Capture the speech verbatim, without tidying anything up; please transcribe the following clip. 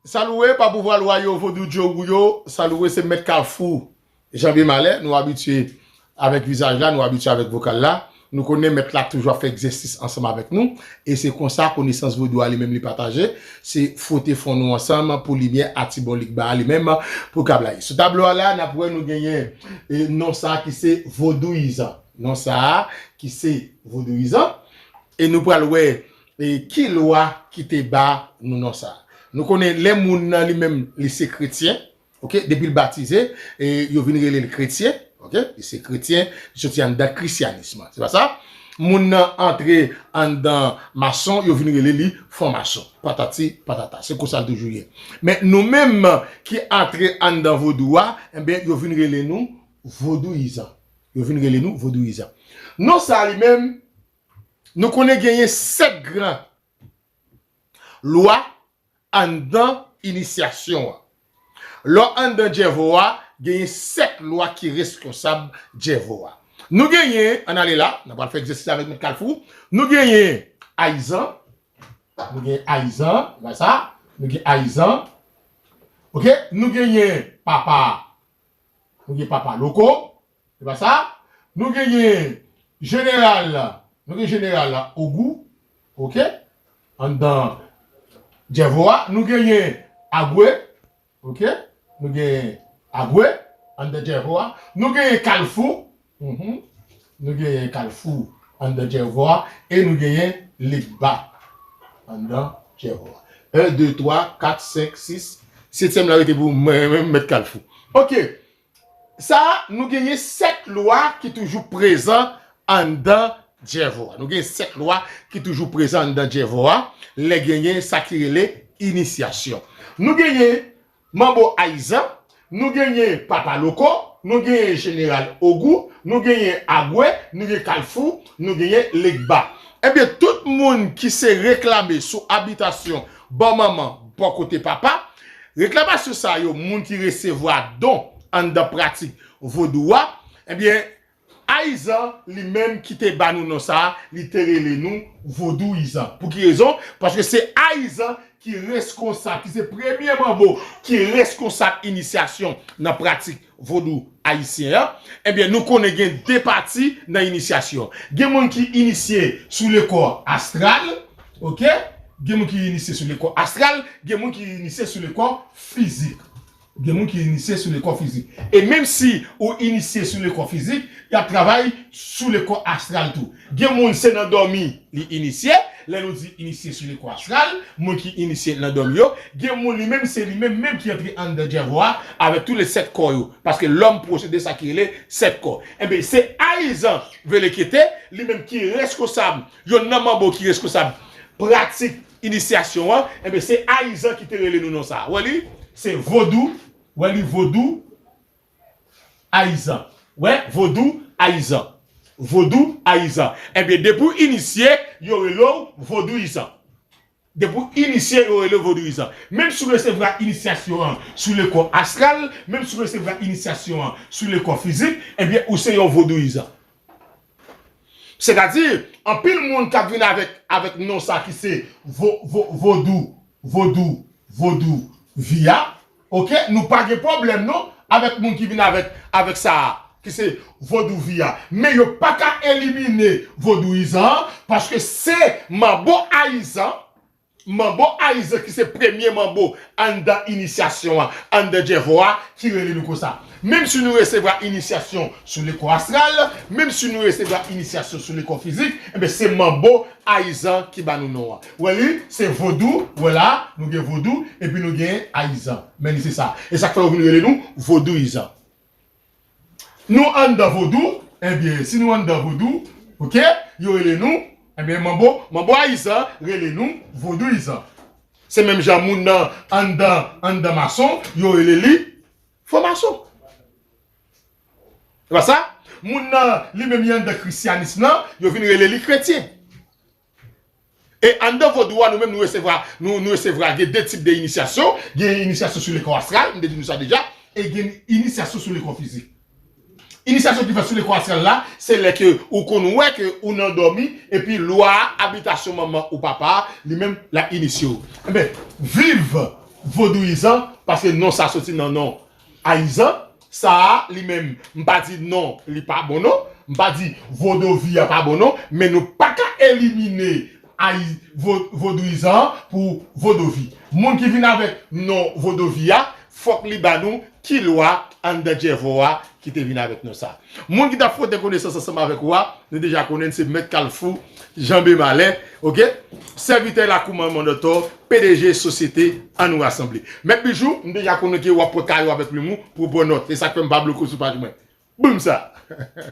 Salouwe pa pouvwa lwa yo, vodou djowou yo, salouwe se mèt kafou. Janbye Malè, nou abitye avèk vizaj la, nou abitye avèk vokal la. Nou konnen mèt la toujou ap fè egzèsis ansanm avèk nou. E se konsa konesans vodou a li menm li pataje. Se fwote fon nou ansanm pou limyè Atibon Ligba a li menm pou ka blayi. Sou tablo a la, n ap wè nou genyen e, non sa a ki se vodouyizan. Non sa a ki se vodouyizan. E nou pral wè e, ki lwa ki te ba nou non sa a. Nou konnen lè moun nan li menm li se kretyen, oke, depi l batize, e, yo vin rele l kretyen, oke, li se kretyen, li soti anndan krisyanis. Se pa sa? Moun nan antre anndan mason, yo vin rele li franmason. Patati, patata. Se konsa l toujou ye. Men nou menm ki antre anndan vodou a, enben, yo vin rele nou vodouyizan. Yo vin rele nou vodouyizan. Non sa a li menm, nou konnen genyen sèt gran lwa anndan inisyasyon an. Lè w anndan djèvo a, genyen sèt lwa ki reskonsab djèvo a. Nou genyen, ann ale la, n ap pral fè egzèsis avèk mèt Kalfou. Nou genyen ayizan, nou genyen ayizan, se pa sa, nou genyen ayizan, oke, nou genyen papa, nou genyen papa loko, se pa sa, nou genyen jeneral, nou genyen jeneral Ogou, oke, anndan djèvo a, nou genyen Agwe, oke, nou genyen Agwe anndan djèvo a, nou genyen Kalfou, mhm, nou genyen Kalfou anndan djèvo a, e nou genyen Legba anndan djèvo a. En, de, twa, kat, senk, sis, setyèm la rete pou mwen menm, mèt Kalfou. Oke, sa a, nou genyen sèt lwa ki toujou prezan anndan djèvo a. Nou genyen sèt lwa ki toujou prezan anndan djèvo a, lè genyen sa ki rele inisyasyon. Nou genyen manbo ayizan, nou genyen papa loko, nou genyen jeneral Ogou, nou genyen Agwe, nou genyen Kalfou, nou genyen Legba. Ebyen, tout moun ki se reklame sou abitasyon bò manman, bò kote papa, reklamasyon sa yo, moun ki resevwa don anndan pratik vodou a, ebyen, ayizan, li menm ki te ba nou non sa a, li te rele nou vodouyizan. Pou ki rezon? Paske se ayizan ki reskonsab, ki se premye manbo ki reskonsab inisyasyon nan pratik vodou ayisyen an. Ebyen, nou konnen gen de pati nan inisyasyon. Gen moun ki inisye sou lekò astral, oke? Gen moun ki inisye sou lekò astral, gen moun ki inisye sou lekò fizik. Gen moun ki inisye sou lekò fizik. E menm si ou inisye sou lekò fizik, y ap travay sou lekò astral tou. Gen moun se nan dòmi li inisye, lè nou di inisye sou lekò astral, moun ki inisye nan dòmi yo, gen moun li menm se li menm menm ki antre anndan djèvo a avèk tout le sèt kò yo, paske lòm posede sa ki rele sèt kò. Enben, se ayizan Velekete, li menm ki reskonsab, yonn nan manbo ki reskonsab pratik inisyasyon an, enben, se ayizan ki te rele nou non sa a. Wè li, se vodou, wè li vodou ayizan. Wè, vodou ayizan. Vodou ayizan. Ebyen, depi w inisye, yo rele w vodouyizan. Depi w inisye, yo rele w vodouyizan. Menm si w resevwa inisyasyon an sou lekò astral, menm si w resevwa inisyasyon an sou lekò fizik, ebyen, ou se yon vodouyizan. Sètadi, anpil moun k ap vin avèk, avèk non sa ki se vo, vo, vodou, vodou, vodou vi a, oke, nou pa gen pwoblèm non avèk moun ki vin avèk, avèk sa a, ki se vodou vi a. Men yo pa ka elimine vodouyizan an, paske se manbo ayizan, manbo ayizan ki se premye manbo anndan inisyasyon an, anndan djèvo a, ki rele nou konsa. Menm si nou resevwa inisyasyon sou lekò astral, menm si nou resevwa inisyasyon sou lekò fizik, enben se manbo ayizan ki ba nou non an. Wè li, se vodou, wè la, nou gen vodou, epi nou gen ayizan. Men li se sa. E sa k fè yo vin rele nou vodouyizan. Nou anndan vodou, ebyen, si nou anndan vodou, oke, yo rele nou, ebyen, manbo, manbo ayizan rele nou vodouyizan. Se menm jan moun nan anndan, anndan mason, yo rele li franmason. Se pa sa? Moun nan, li menm, li anndan krisyanis lan, yo vin rele li kretyen. E anndan vodou a, nou menm nou resevwa, nou, nou resevwa, gen de tip de inisyasyon. Gen inisyasyon sou lekò astral, m te di nou sa deja, e gen inisyasyon sou lekò fizik. Inisyasyon ki fèt sou lekò astral la, se lè ke ou konn wè ke ou nan dòmi, epi lwa a, abitasyon manman ou papa a, li menm, l ap inisye w. Enben, viv vodouyizan, paske non sa soti nan non ayizan. Sa a, li menm, m pa di non, li pa bon non. M pa di vodovi a pa bon non, men nou pa ka elimine ayi, vo, vodouyizan an pou vodovi. Moun ki vin avèk non vodovi a, fòk li ba nou ki lwa anndan djèvò a ki te vin avèk non sa. Moun ki t ap fwote konesans ansanm avèk ou a, nou deja konnen se Mèt Kalfou, Janbe Malè, oke? Sèvitè Lakou Manman Dòtò, P D G Sosyete An Nou Rasanble. Mèt Bijou, m deja konnen ke w ap pran kayo avèk limon pou w pran nòt. E sa k fè m pa bloke w sou paj mwen. Boum sa!